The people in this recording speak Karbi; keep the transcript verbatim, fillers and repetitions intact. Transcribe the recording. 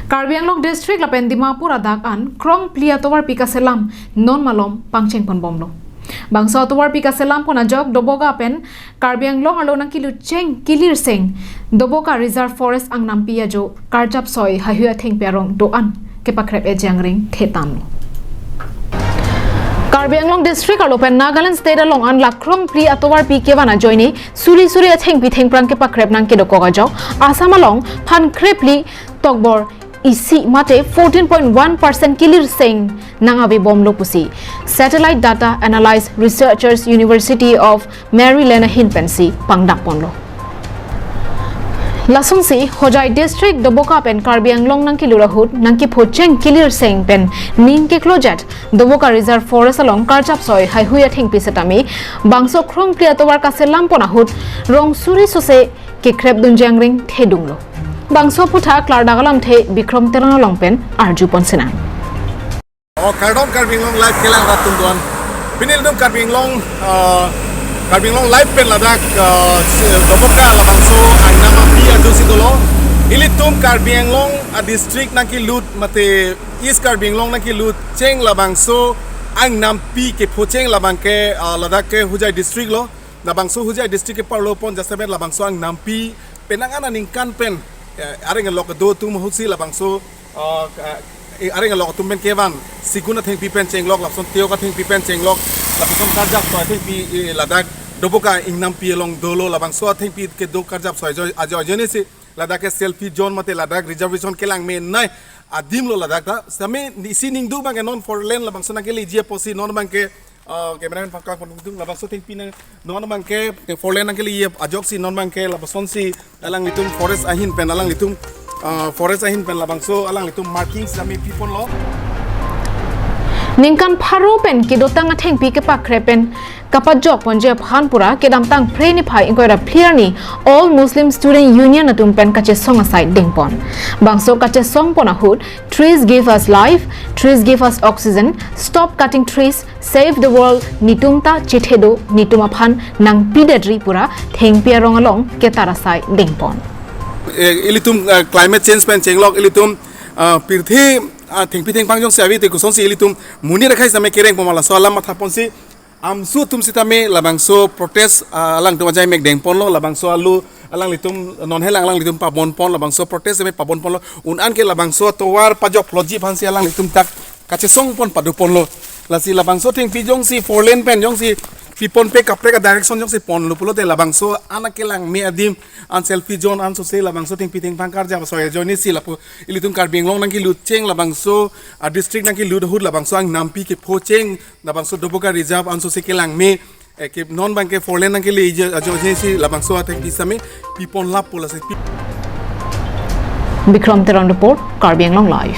Karbi Anglong District lapen Dimapur adak an krongphli atovarpi kaselam non malom pangcheng ponbomlo. Bangso atovarpi kaselam pon ajok Doboka pen Karbi Anglong arlo nangkilut cheng Kilirseng Doboka Reserve Forest angnampi ajo karjap soi haihui athengpi arong do-an kepakrep-e jangring thetanlo. Karbi Anglong District arlo pen Nagaland State along an la krongphli atovarpi kevan ajoine suri suri athengpi thengphrang kepakrep nangkedokok ajok Assam along phan krephli tokbor isi mate fourteen point one percent Kilirseng nang-avebomlo pusi Satellite Data Analysis Researchers University of Maryland ahin pensi pangdakponlo. Lasonsi Hojai District Doboka pen Karbi Anglong nangkilut ahut nangkiphocheng Kilirseng pen ning keklojet Doboka Reserve Forest along karjap soi haihui athengpi setame bangso krongphli atovar kaselam pon ahut rong suri sose kekrepdun jangring thedunglo. Bangso aputhak klardak alamthe Bikrom Teron along pen arjupon sinang. Oh, kardom Karbi Anglong Live kelang rat atum doan. Pini ilitum Karbi Anglong, uh, Karbi Anglong Live pen ladak, uh, si-, Doboka labangso angnampi ajo si dolo. Ilitum Karbi Anglong a district nangkilut mate East Karbi Anglong nangkilut cheng labangso angnampi kephocheng labang ke, uh, ladak ke Hojai District lo. Labangso Hojai District ke parlo pon jasemet labangso angnampi penang aningkan pen, eh, areng alok do atum ahut si labangso, eh, ka-, eh, areng alok atum pen kevan sigun athengpi pen chenglok, lapuson teok athengpi pen chenglok, lapuson karjap soi athengpi, eh, ladak Doboka ingnampi along dolo, labangso athengpi kedo karjap soi ajo, ajo, ajoine si ladak ke selfie zone mate ladak reservation kelang menei adim lo ladak ta. Sami isi ningduk abang ke non four lane labangso nangkeleji apotsi non abang ke, uh, cameraman pakang pon tung labangso athengpi nang non abang ke four lane nangkeleji ajoksi non abang ke labangson si alanglitum forest ahin pen alanglitum, uh, forest ahin pen labangso alanglitum marking sami piponlo. Ningkan pharo pen kedotang athengpi kepakrep pen kapajok ponji aphan pura kedamtang Phre niphai ingkoi ra phli arni All Muslim Student Union atum pen kachesong asai dengpon. Bangso kachesong pon ahut Trees Give Us Life, Trees Give Us Oxygen, Stop Cutting Trees, Save the World, netum ta chethedo, netum aphan nangpidetri pura thengpi arong along ketar asai dengpon. Eh, ilitum, eh, climate change pen chenglok ilitum, ah, pirthe, ah, thengpi thengphrang jongsi ave te kosonsi ilitum monit akhei sami kereng poma laso alam mathaponsi amsu atum sitame labangso protest, ah, alangtum ajai mek dengponlo, labangso alu alanglitum non helang alanglitum pabonpon, labangso protest sitame pabonponlo, un-an ke labangso atovar pajokloji aphansi alanglitum dak kachesong pon padoponlo. Lasi labangso thengpi jongsi four lane pen jongsi piponpe kaprek a direction jongsi ponlo pulote labangso an akelang me adim an selfie zone an sose labangso thengpi thengphrang karjap soi ajoine si lapu ilitum Karbi Anglong nangkilut cheng labangso a district nangkilut ahut labangso angnampi kephocheng labangso Doboka Reserve an sose kelang me, eh, ke non abang ke four lane nangkeleji ajoine si labangso athengpi sami pipon lapu lasi pi- Bikrom Teron report, Karbi Anglong Live.